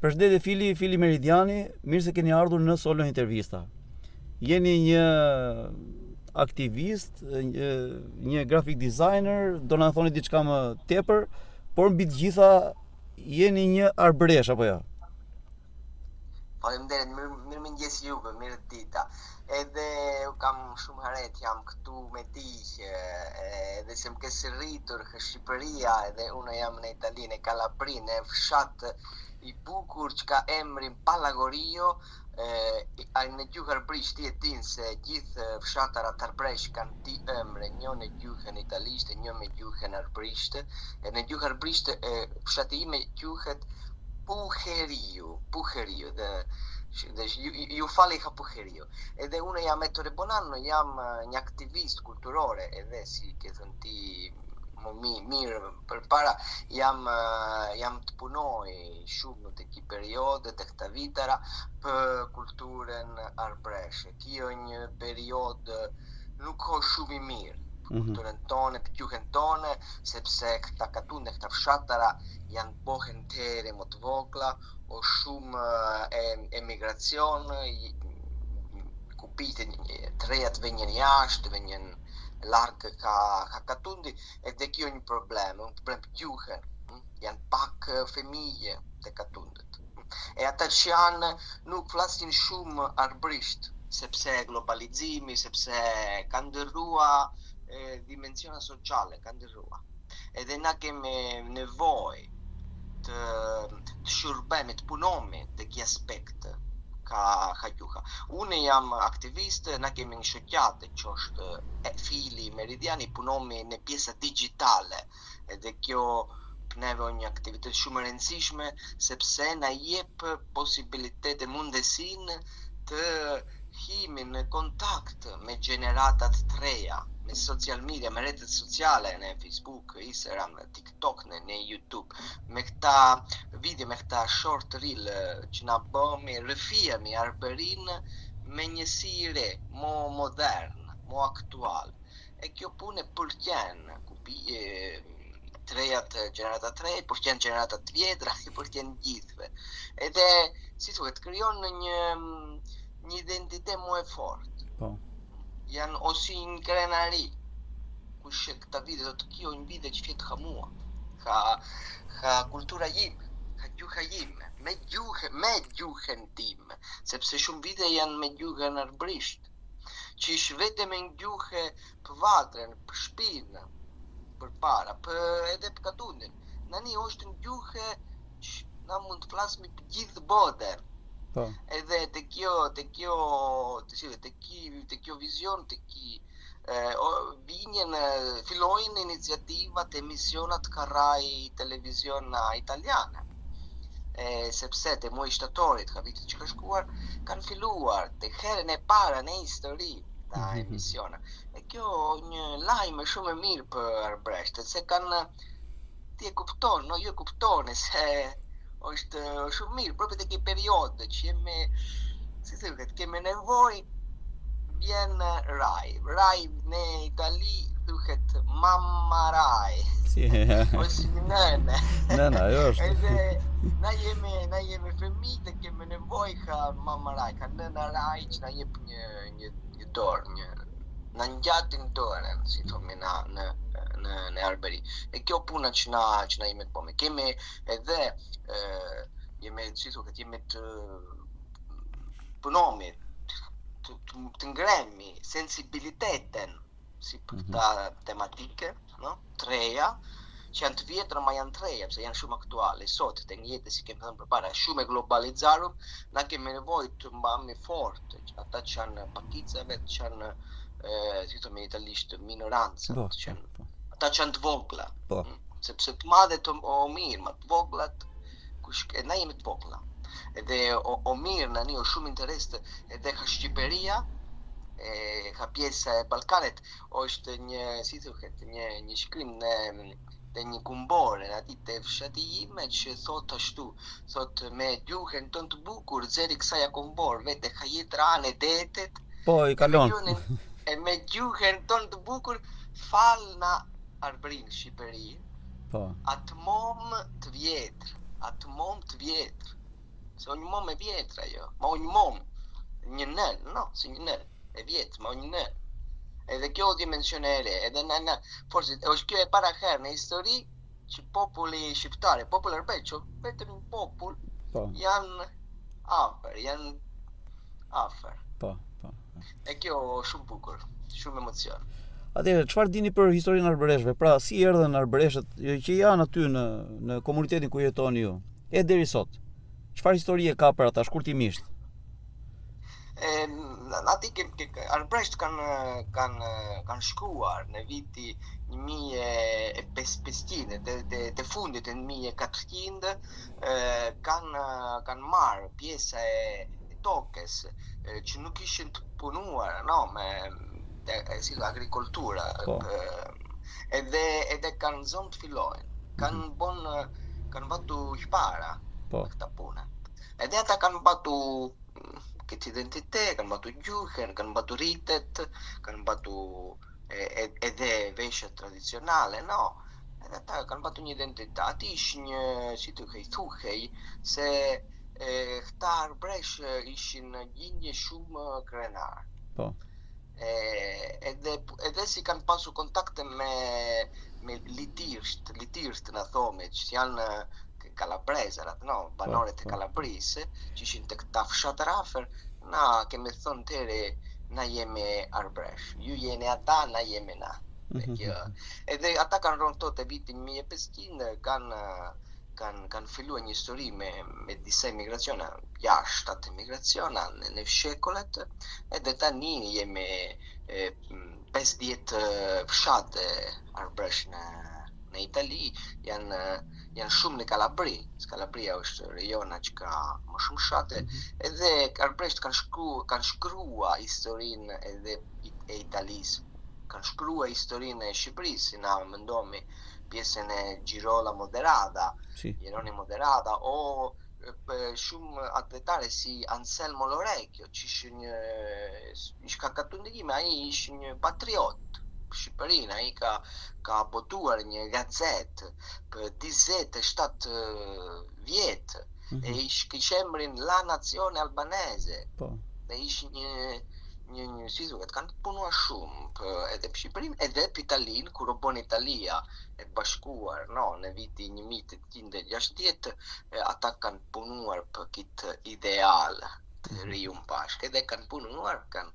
Përshëndetje Fili, Fili Meridiani, mirë se keni ardhur në Solo Intervista. Jeni një aktivist, një, një graphic designer, do na thoni diçka më tepër, por mbi të gjitha jeni një arbëresh apo jo? Faleminderit, mirë mirëmëngjes juve, mirë dita. Edhe u kam shumë haret jam këtu me ti, që, edhe se më ke rritur në Shqipëria, edhe unë jam në Itali, në Kalabri, në fshat i bukur që ka emrin Pallagorio, e, në gjuhë arbërisht ti e din se gjithë fshatarat arbëresh kanë dy emre, një në gjuhën italisht e një me gjuhën arbërisht. E në gjuhë arbërisht fshati im quhet Puheriu, Puheriu, dhe, dhe ju, ju fali ka Puheriu. Edhe unë jam Ettore Bonanno, jam një aktivist kulturore, edhe si ke thënë ti më mi, mirë përpara, jam, jam të punoj shumë të ki periode, të këta vitara, për kulturën arbreshe. Kjo një periodë nuk o shumë i mirë për mhm. kulturën tonë, për gjuhën tonë, sepse këta katunde, këta fshatara janë bohen tere më të vogla, o shumë e, emigracion, kupite të rejat venjen jashtë, venjen larg ka, ka katundi, edhe kjo një problem, un problem për gjuhën, hm? janë pak fëmijë të katundit. E ata që janë nuk flasin shumë arbërisht, sepse globalizimi, sepse ka ndërrua dimensiona sociale, ka ndërrua. Edhe na kemi nevojë të, të shërbemi, të punomi të ky aspekt ka, ka gjuha. Unë jam aktivist, na kemi një shoqatë që është e Fili Meridiani, punomi në pjesa digjitale, edhe kjo për neve një aktivitet shumë e rëndësishme, sepse na jep posibilitete, mundësinë të himi në kontakt me gjeneratat të reja, me social media, me rrjetet sociale, në Facebook, Instagram, në TikTok, në, në YouTube, me këta video, me këta short reel që na bëmi, rrëfihemi Arbërinë me një sy re, mo modern, mo aktual. E kjo punë e pëlqen, kupi, të rejat, gjenerata të reja, pëlqen gjenerata të vjetra, i pëlqen gjithëve. Edhe, si thuhet, krijon një një identitet më e fortë. Po. Janë ose një krenari, kush këta vite do të kjo një vite që fjet ka mua, ka, ka kultura ime, ka gjuha ime, me gjuhë, me gjuhën time, sepse shumë vite janë me gjuhën arbërisht, që ish vetëm me gjuhë për vatrën, për shpinë, për para, për edhe për katundin. Nani është një gjuhë që na mund të flasmi për gjithë botën. Po. Edhe te kjo, te kjo, të si, te ki, te kjo vizion, te ki e, o, vinjen, fillojnë iniciativat, emisionat ka Rai televiziona italiane. E, sepse te muaji shtatorit, ka vitit që ka shkuar, kanë filluar të herën e para në histori ta mhm. emisiona. E kjo një lajm shumë e mirë për arbreshtët, se kanë ti e kupton, no, ju e kuptoni se është shumë mirë, proprio te kjo periodë që jemi, si thuhet, kemi nevojë vjen Rai. Rai në Itali thuhet Mamma Rai. Si. Ose një nënë. Nëna, ajo është. Edhe na jemi na jemi fëmijë dhe kemi nevojë ka Mamma Rai, ka nëna Rai që na jep një një një dorë, një na ngjatin dorën, si thomi na në në në Arbëri. E kjo puna që na që na jemi të bëme. Kemi edhe e, jemi si thuhet, jemi të punomi, të, të, të ngremi sensibiliteten si për mhm. këta tematike, no? të reja, që janë të vjetra, ma janë të reja, pse janë shumë aktuale. Sot, të një jetë, si kemi thënë përpara, shumë e globalizarum, na kemi nevojë të mbami fort, që ata që janë pakicave, që janë, e, si thomi italisht, minoranca, po, që janë, po. ata që janë të vogla. Po. Mm, sepse të madhe të o mirë, ma të voglat, kush, e na jemi të vogla. Edhe o, o mirë, nani o shumë interes të, edhe ka Shqipëria, e, ka pjesa e Ballkanit, është një, si thuhet, një një shkrim në në një kumbore në aty te fshati ime që thot ashtu, thot me gjuhën tonë të bukur, zëri kësaj kumbor, vete ka jetra anë e detit, Po, i e me kalon. gjuhën e me gjuhën tonë të bukur falna Arbërin Shqipëri, Po. atë mom të vjetër, atë mom të vjetër. Se o një mom e vjetra jo, ma o një mom, një nën, no, si një nën, e vjetër, ma o një nën. Edhe kjo dimensione e re, edhe në, në, forse, është kjo e para herë në histori që populli shqiptar, populli arbëresh, që vetëm një popull, po. janë afër, janë afër. Po, po. E kjo shumë bukur, shumë emocion. Atëherë, çfarë dini për historinë e arbëreshëve? Pra, si erdhën arbëreshët që janë aty në në komunitetin ku jetoni ju? E deri sot. Çfarë historie ka për ata shkurtimisht? E, aty ke, ke, arbëresht kanë kanë kanë shkuar në viti 1500 të të, të fundit të 1400 kanë kanë marrë pjesa e tokës që nuk ishin të punuar, no, me e, e, si agrikultura. Po. Edhe edhe kanë zonë të fillojnë. Kanë mm -hmm. bon kanë batu hpara po. me këta punë. Edhe ata kanë batu mm, këtë identitet, kanë batu gjuhën, kanë batu ritet, kanë batu e, edhe veshjet tradicionale, no. Edhe ata kanë batu një identitet. Aty ishin një, si të thuhej, thuhej se e, këta arbresh ishin në gjendje shumë krenar. Po. E, edhe edhe si kanë pasur kontakte me me litisht, litisht na thomi, që janë kalabrezërat, no, Po, banorët e po. Kalabrisë, që ishin të këta fshatra afër, na kemi thënë tëre, na jemi arbresh. Ju jeni ata, na jemi na. Dhe kjo. Edhe ata kanë rënë këto të viti 1500, kanë kanë kanë filluar një histori me me disa emigracione, jashtë atë emigracione në, në shekullet, edhe tani jemi e, 50 fshate arbresh në në Itali, janë janë shumë në Kalabri. Kalabria është rejona që ka më shumë fshate, edhe arbresht kanë shkru kanë shkrua historinë edhe e Italisë, kanë shkrua historinë e Shqipërisë, si na mendomi pjesën e Girolamo de Rada, Si. Geronimo de Rada, o e, shumë atdhetare si Anselmo Lorecchio, që ishte një ish ka katundime, ai ishte një patriot për Shqipërinë, ai ka ka botuar një gazetë për 47 vjet, Mm e -hmm. ish kish emrin La Nazione Albanese. Po. Dhe ish një një një si thuhet, kanë punuar shumë për edhe për Shqipërinë, edhe për Italinë, kur u bën Italia e bashkuar, no, në vitin 1860, e, ata kanë punuar për këtë ideal të Mhm. riun bashkë, edhe kanë punuar, kanë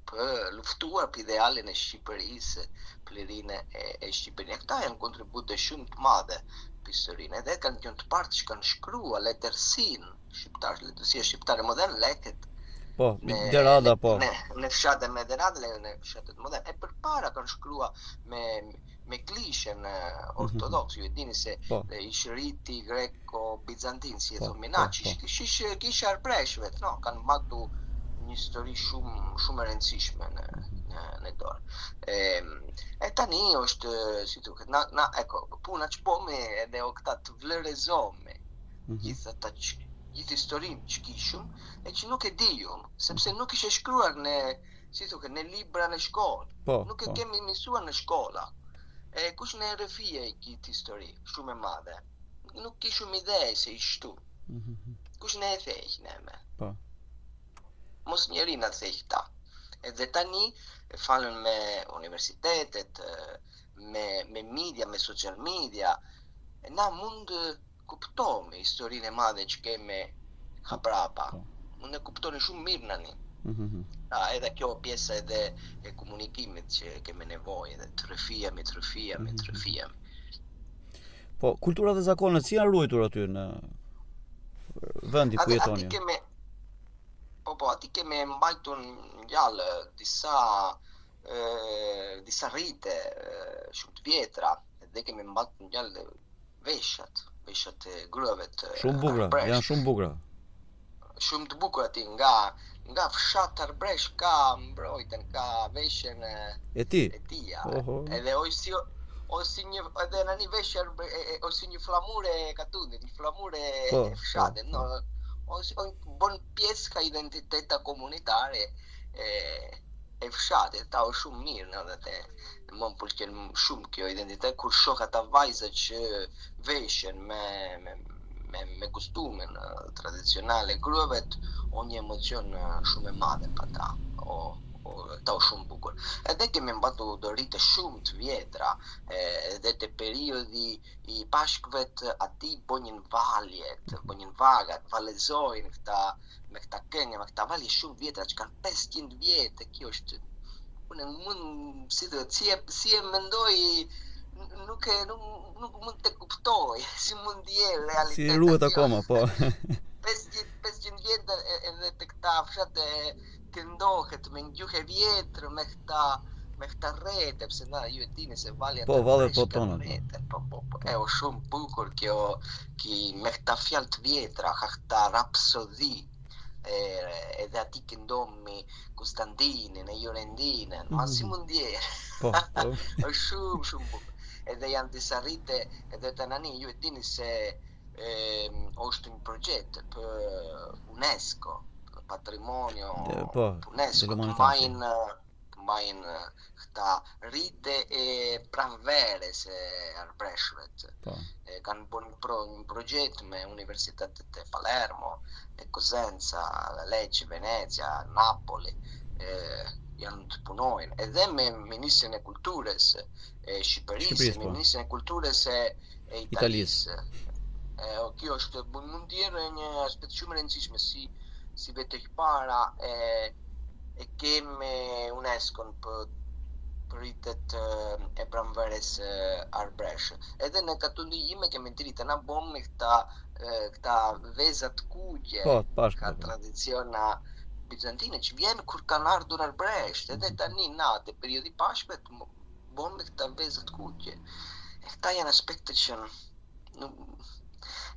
për luftuar për idealin e Shqipërisë, për lirinë e, e Shqipërinë. Këta janë kontribute shumë të madhe për historinë, edhe kanë qenë të partë që kanë shkruar letërsinë shqiptar, letërsia shqiptare moderne leket Po, në De Rada po. në në fshatet me De Rada, në fshatet moderne. E përpara kanë shkrua me me klishen ortodoks, ju e dini se Po. e, ish riti greko-bizantin, si e Po, thomi na, po, që po. ish ish kisha arbresh vet, no, kanë mbatu një histori shumë shumë e rëndësishme në në në dorë. E, e tani është si duket, na na eko, puna që bëmi edhe o këta të vlerëzohemi Mhm. gjithë ata që gjithë historinë që kishëm, e që nuk e dijum, sepse nuk ishte shkruar në, si thuhet, në libra në shkollë. Po, Nuk e po. kemi mësuar në shkolla. E kush ne rrëfije këtë histori shumë e madhe. Nuk kishim ide se ishtu. Mhm. Kush ne e thej neve? Po. Mos njeri na thej këta. Edhe tani e falën me universitetet, e, me me media, me social media, e na mund kuptojmë historinë e madhe që kemi ha prapa. Po. Mund e kuptoni shumë mirë nani. Mhm. A, edhe kjo pjesa edhe e komunikimit që kemi nevojë, edhe të rrëfihemi, të rrëfihemi, të Mhm. rrëfihemi. Po, kultura dhe zakonet si janë ruajtur aty në vendi ku Aty, aty jetoni? kemi Po po, aty kemi mbajtur gjallë disa e, disa rite e, shumë të vjetra dhe kemi mbajtur gjallë veshat, veshat e gruave të Shumë bukura, arbresh. janë shumë bukura. Shumë të bukur aty nga nga fshat arbresh ka mbrojtën, ka veshjen e, E ti? e tija. Oho. Edhe o si o si një edhe në një veshje arbre- e, e, o si një flamur e katundit, një flamur e, Po, e fshatit, po, no, o, si, o bën pjesë ka identiteta komunitare e e fshatit, ta është shumë mirë, no, dhe te, më më pëlqen shumë kjo identitet kur shoh ata vajza që veshen me me me, me kostumin eh, tradicional. tradicionale gruavet, o një emocion shumë e madhe për ata. O, o, ata o shumë bukur. Edhe kemi mbatu do rite shumë të vjetra, edhe te periodi i Pashkëvet aty bojnë valjet, bojnë vagat, vallezojnë këta me këta këngë, me këta valje shumë vjetra që kanë 500 vjet, e kjo është unë mund si të si e si e mendoj nuk e nuk nuk mund të kuptoj si mund të jetë realitet. Si ruhet akoma, po. 500 500 vjet edhe te këta fshate këndohet me një gjuhë e vjetër me këta me këta rrete, pse na ju e dini se valja po, valle po tonat. Rrete, po, po, po, e o shumë bukur kjo ki me këta fjalë të vjetra, ka këta rapsodi, e, edhe aty këndomi Kostandinin e Jurendinën, mm -hmm. ma si mund t'jetë. Po, po. është shumë, shumë bukur. Edhe janë disa rite, edhe tani ju e dini se e, është një projekt për UNESCO, patrimonio De, po, UNESCO, të mbajnë të mbajnë këta rite e pranverës e arbëreshëve. Po. E, kanë bërë një, pro, një projekt me universitetet e Palermo, e Cosenza, Lecce, Venezia, Napoli, e, janë të punojnë edhe me Ministrin e Kulturës e Shqipërisë, Shqipërisë, po. Ministrin e Kulturës e e Italisë. Italisë. E, kjo është mund të jetë një aspekt shumë i rëndësishëm si si vetë e para e e kemi UNESCO-n për për ritet e pranverës arbreshe. Edhe në katundi ime kemi dritë, na bom me këta këta veza të kuqe. Po, Pashkë. Ka po. tradiciona bizantine që vjen kur kanë ardhur arbresht. Edhe tani na te periodi Pashkëve bom me këta veza të kuqe. E këta janë aspekte që nuk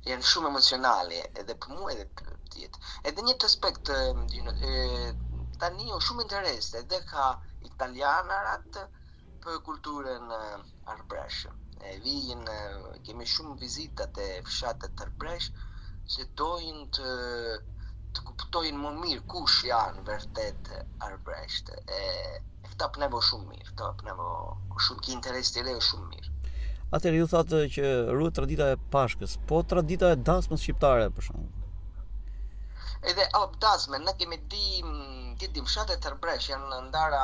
janë shumë emocionale edhe për mua edhe për të tjerë. Edhe një aspekt you know, e, tani o shumë interes edhe ka italianarat për kulturën arbreshe. E vijnë, kemi shumë vizita te fshatet arbresh se dojnë të të kuptojnë më mirë kush janë vërtet arbresht. E, e këta për neve shumë mirë, këta për neve shumë ki interes të re shumë mirë. Atëherë ju thatë që ruhet tradita e Pashkës, po tradita e dasmës shqiptare për shembull. Edhe o, dasme, ne kemi di, di di fshatet arbresh janë ndara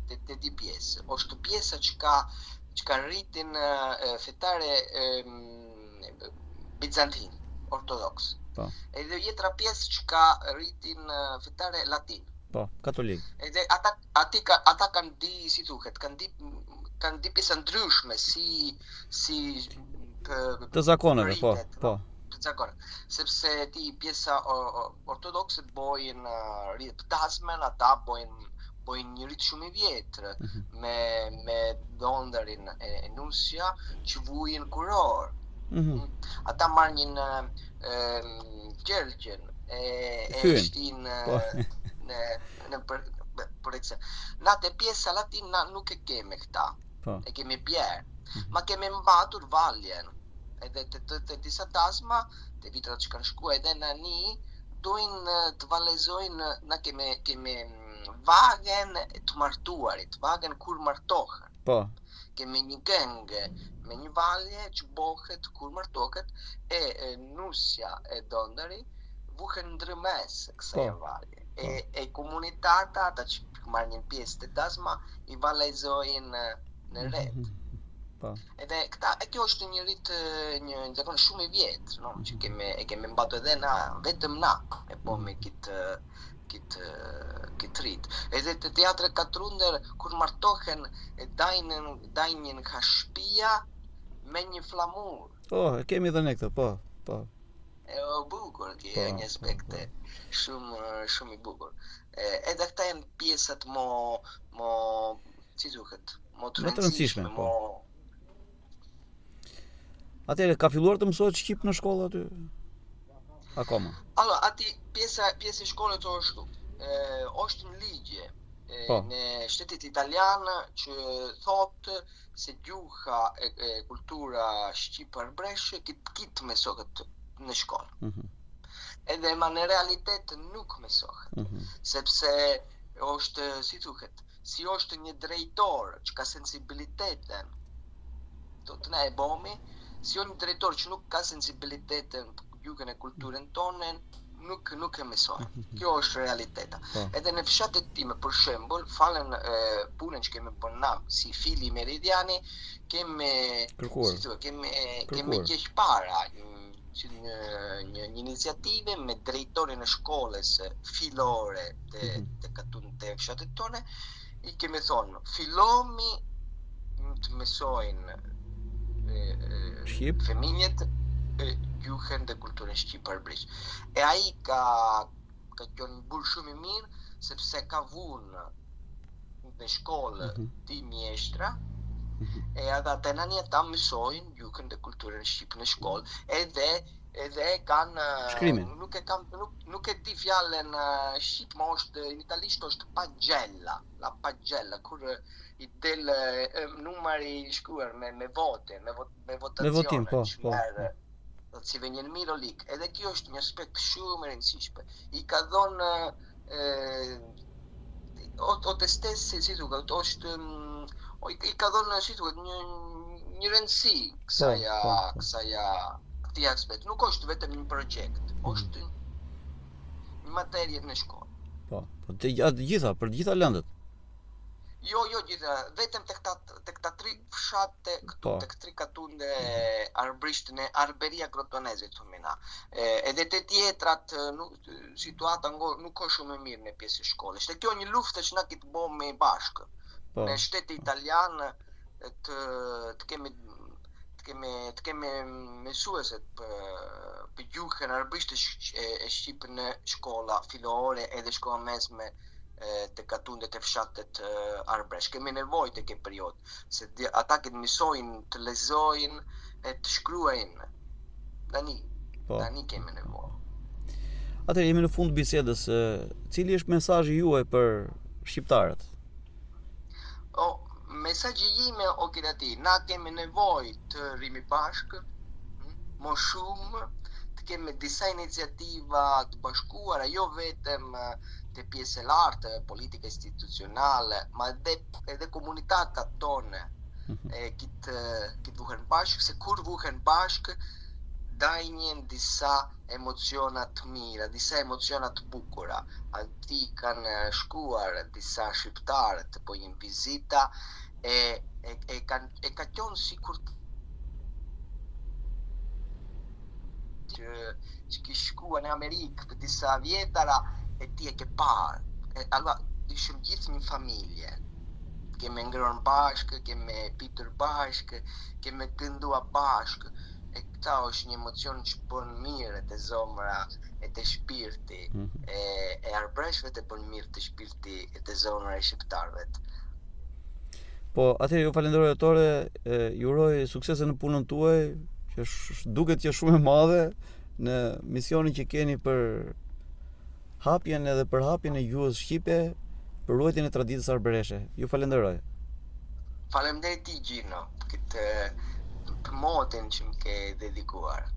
te, te di pjesë. Është pjesa që ka që ka ritin fetare e, bizantin, ortodoks. Po. Edhe tjetra pjesë që ka ritin fetare latin. Po, katolik. Edhe ata ati ka, ata kanë di, si thuhet, kanë di kanë di pjesë ndryshme si si për, të zakoneve, po, ritet, po. Të zakoneve. Sepse ti pjesa ortodokse bojnë uh, rit dasmen, ata bojnë bojnë një rit shumë i vjetër mm -hmm. me me dhondarin e, e nusja që vujin kuror. Mm -hmm. Ata marrin një gjergjën e e shtin po. në në për për eksempel. Na te pjesa latin na nuk e kemi këta. Po. E kemi bjerë. Ma kemi mbatur valjen. Edhe te, te, te disa dasma, te vitrat që kanë shkuar edhe nani, dojnë të vallezojnë, na kemi kemi vagen të martuarit, vagen kur martohen. Po. Kemi një këngë me një valje që bëhet kur martohet e, e nusja e dondari vuhen ndërmes kësaj po. valje. E, e komunitata, ata që marrin një pjesë të dasma, i vallezojnë në ret. Po. Edhe këta, e kjo është një rit një zakon shumë i vjetër, no, që kemi e kemi mbatur edhe na, vetëm na e po me kit kit kit rit. Edhe te teatret Katrunder kur martohen e dajnë dajnë nga shtëpia me një flamur. Po, e kemi edhe ne këtë, po, po. E o bukur, ki Po, një po, aspekt po. shumë shumë i bukur. E, edhe këta janë pjesët mo mo si duhet, mo të Më të rëndësishme, rëndësishme, po. mo Atëherë ka filluar të mësohet shqip në shkollë aty? Akoma. Allora, aty pjesa pjesa e shkollës është e, është në ligje e, Po. në shtetit italian që thotë se gjuha e, e kultura shqipe arbreshe kit kit mësohet në shkollë. Mhm. Edhe ma në realitet nuk mësohet, Mhm. sepse është, si thuhet, si është një drejtor që ka sensibiliteten, do të na e bomi, si është një drejtor që nuk ka sensibiliteten për gjuhën e kulturën tonë, Nuk nuk e mësojnë. Kjo është realiteta. Po. Edhe në fshatet time, për shembull, falën e, punën që kemi bërë na si Figli Meridiani, kemi kërkuar. Si thua, kemi kemi qesh para një si një një, një iniciative me drejtorin e shkollës fillore të mm -hmm. të katun të fshatit tonë, i kemi thonë, fillomi të mësojnë shqip fëmijët gjuhën dhe kulturën shqip arbërish. E ai ka ka qenë një burrë shumë i mirë sepse ka vunë në shkollë mm -hmm. dy mjeshtra mm -hmm. e edhe ata nani ata mësojnë gjuhën dhe kulturën shqip në shkollë edhe edhe kanë shkrimin nuk e kam nuk nuk e di fjalën shqip më është në italisht është pagella la pagella kur i del numri i shkruar me me vote me vot, me votazione me votim po po do të si vjen mirë lik edhe kjo është një aspekt shumë i rëndësishëm i ka dhënë o, o të stessi, si thuhet, është o, i, i ka dhënë si thuhet një një rëndësi kësaj po, po, po. kësaj këtij aspekt. Nuk është vetëm një projekt, mm -hmm. është një materie në shkollë. Po, po të, të gjitha, për të gjitha lëndët. Jo, jo gjitha, vetëm tek ta tek ta tri fshate këtu, po. tek tri katunde arbërisht në Arberia Crotonese themi na. E, edhe te tjetrat nuk situata ngo, nuk është shumë e mirë në pjesë e shkollës. Dhe kjo një luftë që na ki të bëjmë bashkë. Po. Në shtetin italian të të kemi të kemi të kemi mësueset për për gjuhën arbërisht e, e shqip në shkolla fillore edhe shkolla mesme të katundet e fshatet arbresh. Kemi nevojë të këtë periudhë, se ata këtë mësojnë të lexojnë e të shkruajnë. Tani, po. tani kemi nevojë. Atëherë jemi në fund të bisedës. Cili është mesazhi juaj për shqiptarët? O, mesazhi im o këtë na kemi nevojë të rrimi bashkë, hm, më shumë, të kemi disa iniciativa të bashkuara, jo vetëm të pjesë e lartë politike institucionale, ma edhe edhe komunitatat tonë mhm. e kit kit vuhen bashkë, se kur vuhen bashkë dajnjen disa emociona të mira, disa emociona të bukura. Aty kanë shkuar disa shqiptarë të bëjnë vizita e e, e kanë e ka qenë sikur që që ki shkua në Amerikë për disa vjetara e ti e ke parë. E, allora, ishim gjithë një familje. Kemi ngrënë bashkë, kemi pitur bashkë, kemi këndua bashkë. E këta është një emocion që bën mirë te zemra e te shpirti mm -hmm. e, e arbreshve të bën mirë te shpirti e te zemra e shqiptarëve. Po, atëherë ju falenderoj Ettore, ju uroj suksese në punën tuaj, që sh, duket që është shumë e madhe në misionin që keni për hapjen edhe përhapjen e gjuhës shqipe, për ruajtjen e traditës arbëreshe. Ju falenderoj. Faleminderit ti Gjino, këtë për motin që më ke dedikuar.